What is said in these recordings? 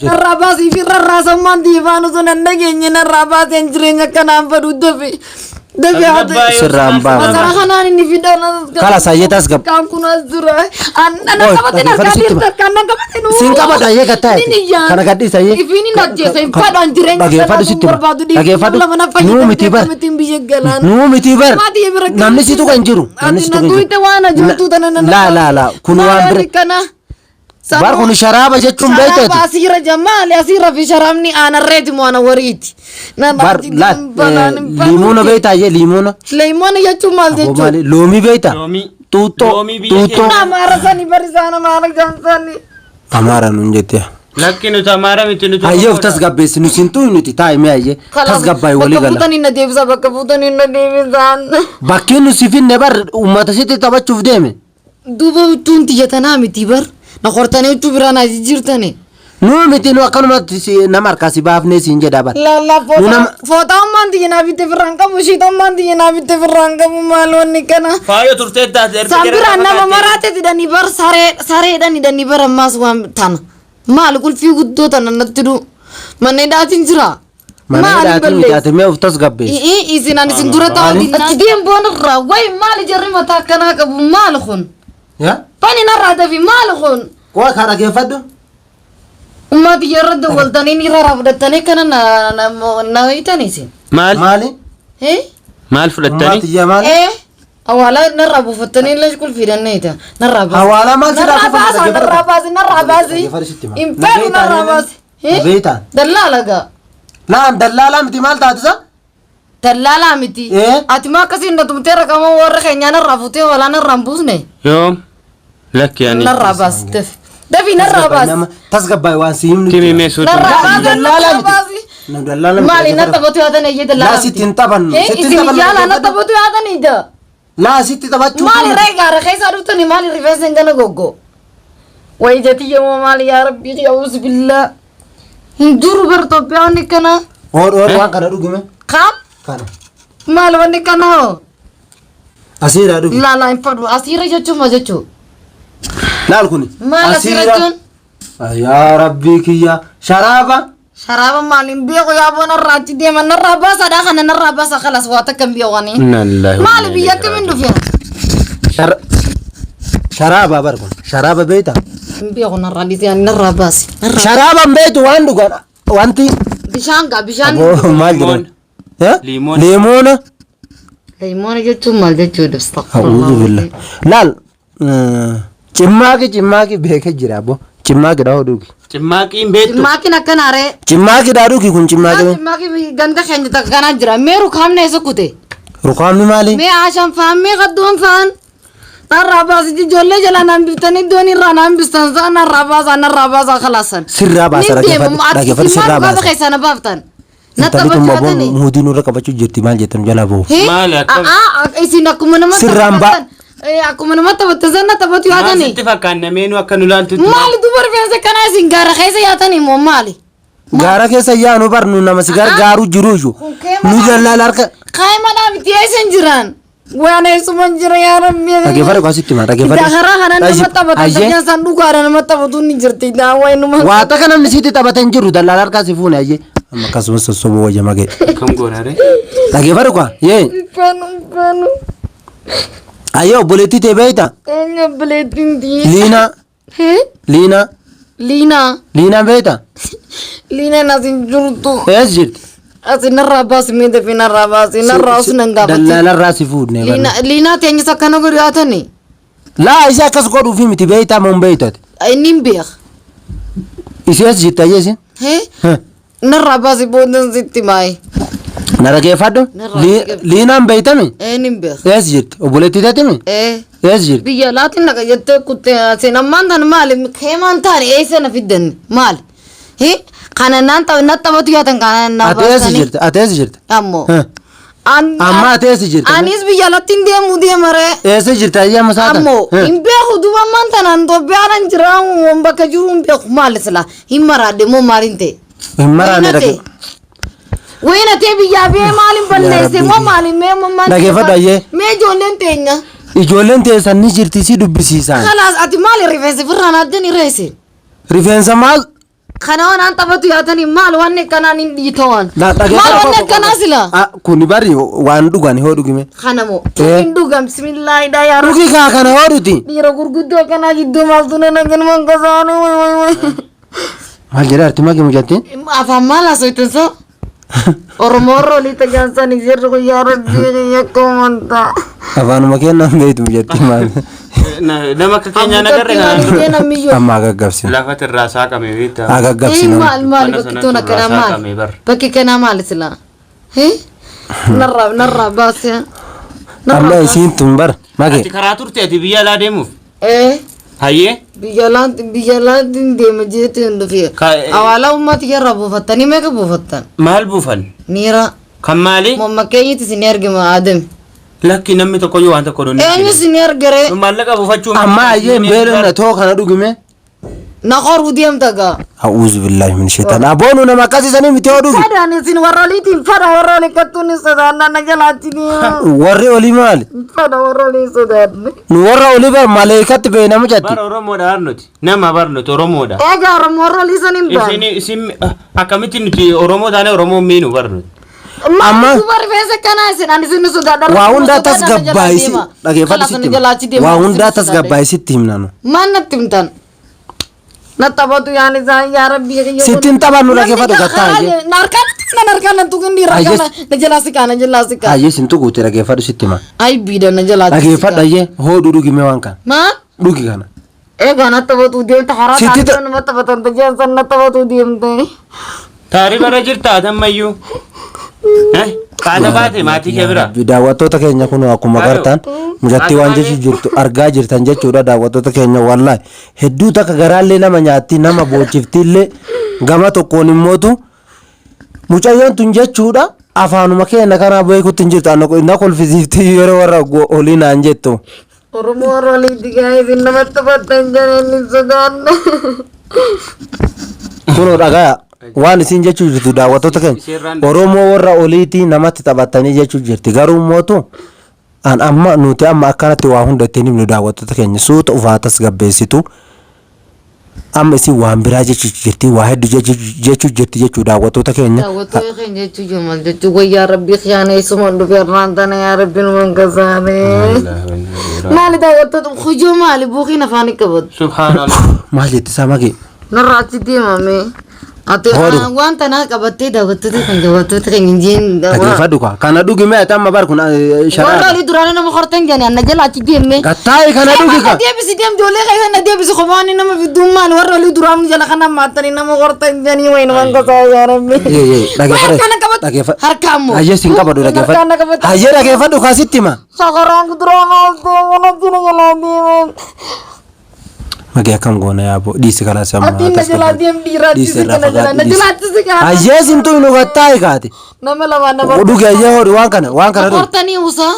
Narraa baasii fi rarraasammaan diifaan osoo nan dhageenye narraa baaseen jireenya kanaan fedhu dafe. Dafe haa ta'e. Sirraan baafna. Masara kanaan inni fidan. Kala sayyee tasgab. Kan kun as jira. Anna Oi, qabatin dhaggeeffadhu harkaa sitti dhiirta kan nan qabatin. Siin qabadha, ayyee gattaa'eeti. Inni iyyaan. Kana gadhiisa, ayyee. Ifiin hin ajjeesa hin fadhaan jireenya Dhaggeeffadhu sitti hima. barbaadu Dhaggeeffadhu. lama na Nuu miti bar. akkamittiin biyya galaan. Nuu miti bar. Maatii bira Namni situ kan jiru. Namni Ati situ na kan jiru. tuqxe waan ajooltuu tana na Laa laa laa kun waan bira. kana. Bar kun sharaaba jechuun Sharaaba beekteeti. asiira jamaali asiira fi sharaabni aanarreeti moo ana wariiti. Bar laa limuuna beektaa ayyee limuuna. Leemoona jechuun maal Aboo jechuudha? maali loomii beektaa? Loomii. Xuuxxoo. Loomii biyya Xuuxxoo. keenya. Amaara sani barisaana maara gansani. Amaara nuun jettee. Lakki nuti Amaara miti nuti Ayyee of Oromoodha. tasgabbeessi nu siin xuyi nuti taa'e mee ayyee tasgabbaa'e walii Bakka gala. fuutanii na deebisa bakka fuutanii na deebisaan. Bakki nu si finne bar uummata sitti taphachuuf deeme. Duuba huccuun xiyyatanaa miti bar. Na qortanii huccuu biraa na jijjiirtani. Nuu miti nu akkanumatti nama harkaa si baafnee siin jedha bar. Lalla Nu nama footaa ummaan xiyya naa bitte firraan qabu shiita ummaan xiyya naa bitte firraan qabu maal wanni kana. Faayoo turtee taate erga San jara biraan lafa nama kaattee. maraate didanii bar saree sareedhaan hidhanii bar ammaas waan tana. Maal qulfii guddoo tana natti du. Manneen dhaatiin jira. Mana Maali hidhaatii miti balleessi? ati mee of tasgabbeessi. I'ii isin ani isin dura ta'uu achi deemboon irraa wayi maali jarri mataa akkanaa qabu maali kun? Yaa? Fani narraa dafi maali kun? Koo kaa dhaggeeffadhu. Ummaa biyya irra dawwaltanii ni raraa fudhattanii kana na na na hiitan isin. Maal? Maali? Eh? Maal Ummaa fudhattanii? tiyya maali? Eh? Awwaala narraa buufattanii illee qulfiidhan hiita. Narraa baasi. Awwaala maal sirraa Narraa buufanna? baasa narraa baasi narraa baasi. Dhaggeeffadhu sitti hima. Hin fedhu narraa baasi. Eh? Beektaa? Dallaala gaa. Laan dallaalaa miti maal taatisa? Dallaalaa miti. Eh? Ati maa akkasiin na tumtee raqama warra keenyaa narraa fuutee walaa narraa hin buusne? Yoom? Lakki ani. Narraa baasi dafi. Dafi narraa baasi. Nama tasgabbaa'e waan si himnu. Timi mee suutu. Narraa baasi Dallaalaa narraa miti. baasi. Nu dallaalaa miti. Maali na taphatu yaatan eeyyee dallaalaa Laa sitti hin taphannu. Eh, Sitti hin isin taphannu. yaalaa na taphatu yaatan ija. Laa sitti taphachuu. Maali ree gaara keessaa dhuftani maali rifeensa hin gana goggo. Wayi jati yooma maali yaa rabbii yaa'uus billaa. Hin jiru bar Itoophiyaa wanni kana. Oor oor waan kana dhugume. Kaam Kana. maali wanni kana hoo? Asiirraa dhugi. Laa laa hin fadhu asiira jechuun maal jechuu? Laal kuni. Maal asiira jechuun? Yaa rabbii kiyya. Sharaaba. Sharaaba maaliin beeku yaa boona narraa achi deema narraa baasaadhaa kana narraa baasa kalas waa takka hin beekanii. Inna lillahi wa Maali inna biyya ilayhi akkamiin raaji'uun. dhufee? Sharaaba bar kun. Sharaaba beektaa? Hin beeku narraa dhiisee ani narraa baasi. Narraa. Sharaaba hin beektu waan dhugan wanti. Bishaan gaa bishaan. Aboo maal jedhan? Eh? Liimoon. Liimoona. Leemoona jechuun maal jechuudha? A'uudhu billah. Laal. Cimmaaqi cimmaaqi beekee jira abbo. Cimmaaqi dhaa dhugi. Cimmaaqiin beektu. Cimmaaqiin akkana ree. Cimmaaqi dhaa dhugi kun cimmaaqi. Cimmaaqi ganda keenya takka kanaa jira. Mee rukaamni eessa kute? Rukaamni maali? Mee haashaan fa'aan mee qaddoon fa'aan? Narraa baasiti ijoollee jalaa naan biftanii iddoon irraa naan bistan sa'a narraa baasaa narraa baasaa kalaasan. Sirraa baasa Ni deemu dhaggeeffadhu ati dhaggeeffadhu simmaa sirraa dhugaa baasa. keessaa na baaftan. Na Intalli tun taphachuu abboon hatani. muudii nurra qabachuu jirti maal jettan jalaa bahu. Maali akkam? Isin akkuma nama Sirraan ba- Akkuma nama taphatte sana taphatu Maal yaatani. sitti fakkaanna meenuu akka nu laaltutti. Maali duuba rifeensa kanaa isin gaara keessa yaatani moo maali? Gaara keessa yaanu bar nu nama si gargaaru jiru iyyuu. Kun keema Nu jallaal harka. Kaayimadhaa miti eessa hin jiran? Waan eessuma hin jira yaa rabbi. Dhaggeeffadhu asitti maa dhaggeeffadhu. Karaa kana nama taphatan Ayyee. taphatan san dhugaadha nama taphatu ni jirti. Daawwaa inuma. Waa takka namni sitti taphate hin jiru dallaal harkaa si fuune ayyee. Amma akkasumas sossobuu wayya magee. Akkam goona ree? Dhaggeeffadhu kwa yee. Fanu fanu. Ayyee obboleettii tee beekta? Eenyu obboleettiin tiyya? Liinaa. Hee? Liinaa. Liinaa. Liinaa beekta? Liinaan as hin jirtu. Eessa jirti? Asi narraa baasi mee dafii narraa baasi narraa os nan gaafatti. Dallaalarraa si fuudhne. Liinaa liinaa teenyis akkana godhu yaatani. Laa isa akkas godhuufi miti beektaa moo hin beektu ati? Inni hin beeka. Isii eessa jirti ayyee isin? Hee? Heh. Narraa baasi boodan sitti maayi. Na dhaggeeffadhu. Narraa dhaggeeffadhu. Liinaan beektami? Ee ni beeka. Eessa jirti? Obboleettii teetimi? Ee. Eessa jirti? Biyya alaatiin naqa jettee kuttee seen ammaan tan maali keemaan taane eessa na fiddan maali? Hee? Kana naan na taphatu yaatan kana na Ati eessa jirti? Ati eessa jirti? Ammoo. Heh. Amma ati eessa jirti? Anis biyya alatti hin deemu deema ree. Eessa jirti ayyee amma saatan? Ammoo hin beeku duuba ammaan tanaan Itoophiyaan jira waan bakka jiru hin beeku maali sila hin maraadhe moo maaliin ta'e? Hin maraanne Wayina ta'e. dhagge. Wayina ta'e biyyaa bee maaliin balleesse moo maaliin mee moo maaliin Dhaggeeffadhu ayyee. Mee ijoolleen teenya. Ijoolleen teessan ni jirti si dubbisiisaan. Kalaas ati maali rifeensi firraan addan hireesse? Rifeensa maal? Kana waan aan taphatu yaatanii maal waan akkanaan hin dhiitawan. La- dhageeffadhu Maal waan qofa, akkanaa sila. Ah, kuni bari waan dhugan hoo dhugime. Kana moo. Eh. Hin dhugam bismillaahi yaa rabbi. Dhugi kaa kana hoo dhuti. Dhiira gurguddoo akkanaa jidduu maaltu nana galman kasaanii way way way. Maal jedhaa arti magi mucattiin? Afaan maal haasoftan soo? Oromoo warra olii tajaajilanii jirru kun yaa rabbi yakka uummataa. Afaanuma kennaan beektu mucattiin maal? Nama akka keenyaa nagarre kanaan dura. Amma agaggabsina. Lafati irraa saaqame beektaa. Agaggabsina. Maal maal Mana bakki toon sanatti akkanaa irraa maal? saaqame bar. Bakki kanaa maal silaa? Narraa narraa baasee. Amma isiin tun bar mage. Ati karaa turte ati biyya alaa deemuuf. Ee Hayyee. biyya alaatti biyya alaatti deema jeetu hin dhufee. Awaalaa uummata irraa buufattanii meeqa buufattan? Maal buufan? Niira. Kan maali? Mamma keenyatti isin argama Adam. Lakki namni tokkoyyuu waan tokko nuun. Eenyu isin argare? Maallaqa buufachuu. Amma ayyee hin beelofne too kana dhugime. Na qoruu deemta gaa. A'uuzu billaahi min shaitaan. Aboonu nama akkasisanii miti hoo dhugi. Fadhaan isin warra oliitiin fadha warra olii kattuun hin sodaanna na jalaatti deema. Warri olii maali? Fadha warra olii hin sodaanne. Nu warra olii bar maleekatti beena mucatti. Bara Oromoodha bar nuti. Nama bar nuti Oromoodha. Egaa Oromoo warra olii san hin Isin baane. isin akkamitti nuti Oromoo taane Oromoo miinu bar nuti. Amma- Duuba rifeensa kanaa isin ani isin sodaadha. Waa hundaa tasgabbaayisi dhageeffadhu sitti hima. Waa hundaa tasgabbaayisitti himna nu. Maal natti himtan? Na taphatu yaan isaan yaa rabbii. Sitti hin taphannu dhageeffadhu gattaa hayyee. Narkaan na narkaan na tuqin dhiira Hayyee. kana na jalaa siqaa na jalaa siqaa. Hayyee sin tuquuti dhageeffadhu sitti hima. Ay biida na jalaa Dhageeffadhu hayyee hoodhu dhugi mee waan kana. Maal? Dhugi kana. Egaa na taphatu deemta haraa Sitti ta- taatee nama taphatan tajaajilan san na taphatu deemte. Taarifa irra jirta ati ammayyuu. Eh? Kaata baate maatii kee bira. Daawwattoota keenya kun akkuma Hayo. gartan mucattii waan Hayo. jechuu jirtu argaa jirtan jechuudha daawwattoota keenya wallaahi hedduu takka garaallee nama nyaatti nama boochiftiillee gama tokkoon immootu mucayyoon tun jechuudha afaanuma keenya kanaa beekutti hin jirtu ana na kolfisiifti yeroo warra olii naan jettu. Oromoo warra oliitti gahee isin nama taphatan jedhanii hin sodaanne. Kunoo dhagaa waan isin jechuu jirtu daawwattoota keenya Seerraan Oromoo warra oliitii namatti taphatanii jechuu jirti garuu mootu an amma nuti amma akkanatti waa hunda ittiin himnu daawwattoota keenya suuta ufaatas gabbeessitu amma isin waan biraa jechuu jirti waa hedduu jechuu jirti jechuu daawwattoota keenya. Daawwattoota keenya jechuu jiru maal jechuu wayyaa rabbii khiyaana isuma dhufe irraan tana yaa rabbi nu kasaane. Maali daawwattoota hujuu maali buuqiin afaan qabatu. Subhaanallah. Maal jetti isaa maqee? Narraa achi deemame. Ati Hoodhu. waan tanaa qabattee daawwattoota keenya daawwattoota keenya hin jeen. Dhageeffadhu kaa kana dhugi mee ati amma bar kun Warra sharaadha. olii duraanii nama hortan jedhani anna jala achi deemne. Gattaa'i kana dhugi Na kaa. deebisi deem ijoollee keessa na deebisi kophaan nama fidduun maali warra olii duraan jala kana maattanii nama hortan jedhanii wayin waan gosa yaa rabbi. Yee yee dhageeffadhu. Harkaan qabatu. Dhageeffadhu. Harka ammoo. Hayyee sin qabadhu Harkaan na dhageeffadhu. qabatu. Hayyee dhageeffadhu kaa sitti hima. Sagaraan kuduraa maal ta'e mana jina jalaa deeman. Magee akkam goona yaaboo dhiisi karaa sama. Atiin na jalaa deem dhiiraa Dhiisi dhiisi irraa kana jalaa na fagaadhu dhiisi. jalaa dhiisi kana. Hayyee sin tuqnu gattaa'i kaate. Nama lamaan nama. Dhugi hayyee hoodhu waan kana waan kana dhugi. Hortanii usaa.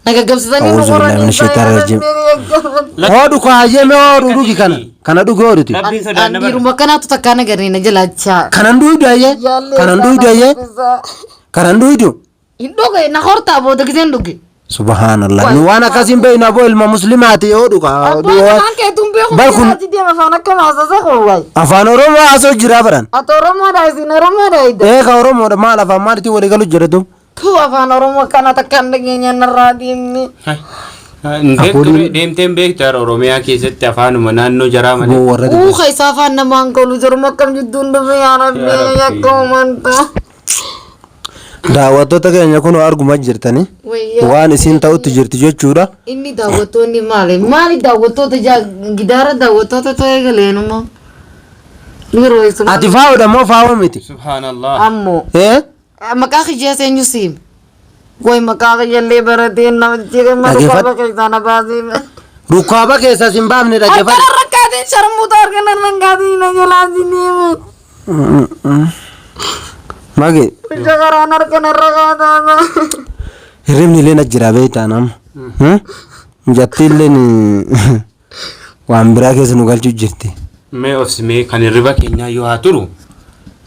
Na gaggabsisanii A'uuzu billaahi mina shaytaani rajiim. Hoodhu kaa hayyee mee hoodhu dhugi kana kana dhugi hoodhuti. Rabbiin sodaanna bara. Dhiiruma kanaatu takkaa na garee na jalaachaa. Kanan dhuydu hayyee kanan dhuydu hayyee kanan dhuydu. Hin dhuge na hortaa booda giseen dhuge. Subhaanallah. Nu waan akkasiin beeknu aboo ilma muslimaati yoo dhuga. Abbaan afaan keetuun beeku Bar kun jalaatti deema afaan akka maasasa koo afaan Oromoo haasoo jira baran. Ati Oromoodha isin Oromoodha idda. Eega Oromoodha maal afaan maalitti walii galu jira duub. Tu afaan Oromoo kana takka hin dhageenye narraa deemni. Hin beektu deemtee hin beektu har'a Oromiyaa keessatti afaanuma naannoo jaraa malee. Boo warra Uuka isaa afaan namaan galu jiru akkam jidduun dhufe yaa rabbi Yaa Rabbi. yakka uumanta. Daawwattoota keenya kun arguma jirtani. Wayyaa. Waan isin ta'utti jirti jechuudha. Inni daawwattoonni maali? Maali daawwattoota gidaara daawwattoota ta'ee galeenuma? Yeroo isuma. Ati faa'oodha moo faa'oo miti? Subhaanallah. Ammoo. Ee? Maqaa kiyyaa seenyu siim. Way maqaa kiyyallee baratee nama jireenya Dhageeffadhu. rukkaaba keessaa na baasee. Rukkaaba keessaa sin baafne dhaggeeffadhu. Harkana rakkaatiin sharmuuta harkana rakkaatiin na jalaa sineema. Mage Shakaraan harkana rakkaataa. hirribni illee na jira beektaa nama. Mijattii illee waan biraa keessa nu galchuu jirti. Mee obsi mee kan hirriba keenyaa yoo haa turu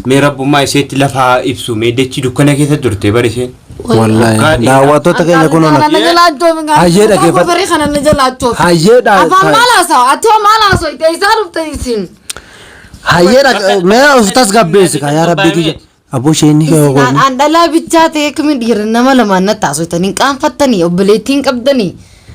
mee rabbummaa isheetti lafa haa ibsu mee dachii dukkana keessa turte bari isheen. Wallaahi daawwattoota keenya kun Kana na jalaa joofi. Hayyee dhaggeeffadhu. Barii kana na jalaa joofi. Hayyee dha. Afaan maal haasawa? Ati hoo maal haasawa? Isaa dhufte isin. Hayyee mee of tasgabbeessi kaa yaa rabbii kiyya. Aboo isheen ni Isin an dhalaa bichaa ta'ee akkamiin dhiira nama lamaan natti haasoftan hin qaanfattanii obboleettii hin qabdanii.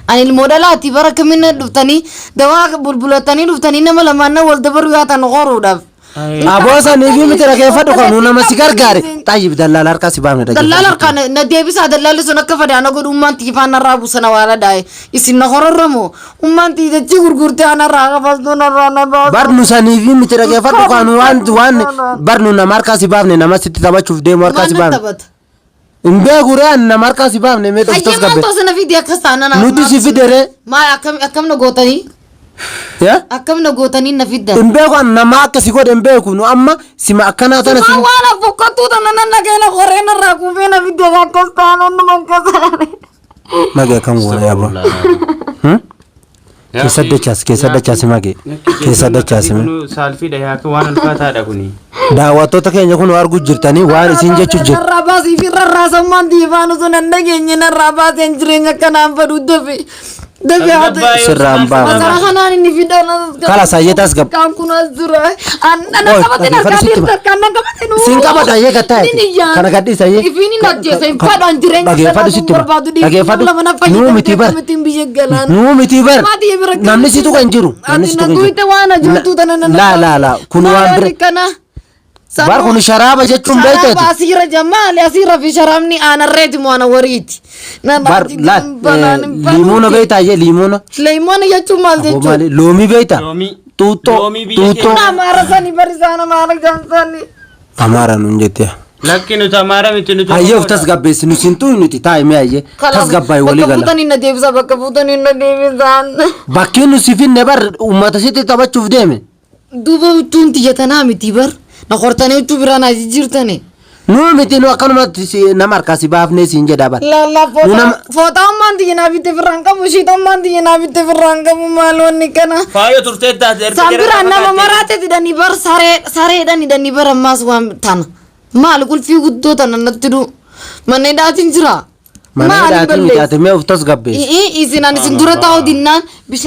Ani ilmoo dhalaati bara akkamiin na dhuftanii dawaa bulbulatanii dhuftanii nama lamaan na wal dabaruu yaatan horuudhaaf. Aboo saniif miti dhageeffadhu kan nama si gargaare. Xayyib dallaala harkaa si baafne Dallaala dhageeffadhu. harkaan na deebisaa dallaalli sun akka fadaana godhu ummaan tiifaan narraa buusana waala dhaa'e isin na hororramoo ummaan tiitachii gurgurtee anarraa kafaltuu narraa na baasa. Barnu saniif miti dhageeffadhu kan waan waan barnu nama harkaa si baafne nama sitti taphachuuf deemu harkaa si Maal baafne. taphata? Hin beeku ree ani nama harkaa si baafne mee Hayyee dhuftas maal gabbe. tosa na fide akkas taanaan. Nuti si fide ree. Maal akkam akkam na gootanii? Yaa? Akkam na gootanii na fiddan? Hin beeku ani nama akka si godhe hin beeku nu amma sima akkanaa tana si. Maal waan fokkattuu tana nan dhagee na qoree narraa kuufee na fidde akkas taanaan nu mankasaare. Magee akkam goona yaa bro. Keessa dachaas keessa dachaas magee keessa dachaas mee. Saalfiidha yaa waan ulfaataadha kuni. Daawwattoota keenya kun arguu jirtanii waan isin jechuu jirtu. Narraa baasii fi rarraasammaan diifaan osoo nan dhageenye narraa baaseen jireenya akkanaan fadhu dafe. Dafe haa ta'e. Sirraan baafna. Masara kanaan inni fidan Kala saayyeet as gab. Kan kun as jira. Anna Oi, qabatin dhaggeeffadhu harkaan sitti hima. dhiirta kan na qabatin. Siin qabata ayyee gattaa'e. Kana gadhiisa ayyee. Ifiin hin ajjeese hin fadhaan jireenya Dhaggeeffadhu sitti hima. barbaadu Dhaggeeffadhu. lama na Nuu miti bar. fayyadamtee biyya galaan. Nuu miti bar. Maatii bira Namni situ kan jiru. Namni Ati situ na kan jiru. tuqxe waan ajooltuu tana na Laa laa laa kun waan bira. kana. Bar kun sharaaba jechuun Sharaaba beekteeti. asiirra jamaali asiirra fi sharaabni aanarreeti moo ana wariiti. Bar laa liimoona beektaa ayyee liimoona. Leemoona jechuun maal Aboo jechuudha? maali loomii beektaa? Loomii. Xuuxxoo. Loomii biyya Xuuxxoo. Amaara sani barisaan amaara gansani. Amaara nuun jettee. Lakki nuti amaara miti nuti. Hayyee of tasgabbeessi nu siin xuyi nuti taa'e mee hayyee tasgabbaa'e walii Bakka gala. fuutanii na deebisa bakka fuutanii na deebisaan. Bakki nu si finne bar uummata sitti taphachuuf deeme. Duuba huccuun xiyyatanaa miti bar. Na qortanii huccuu biraa naa jijjiirtani. Nuu miti nu akkanumatti nama harkaa si baafnee siin jedha bar. Lalla Nu nama footaa ammaan xiyya naa bitte firraan qabu shiita ammaan xiyya naa bitte firraan qabu maaloonni kana. Faayoo turtee taate erga Isaan jara biraan nama fakkaate. maraate didanii bar saree sareedhaan hidhanii bar ammaas waan tana. Maal qulfii guddoo tana natti du. Mana hidhaatiin jira. mana Maali hidhaatiin balleessa? hidhaate mee of tasgabbeessi. Isin ani isin dura taa'u dinnaan bishaan.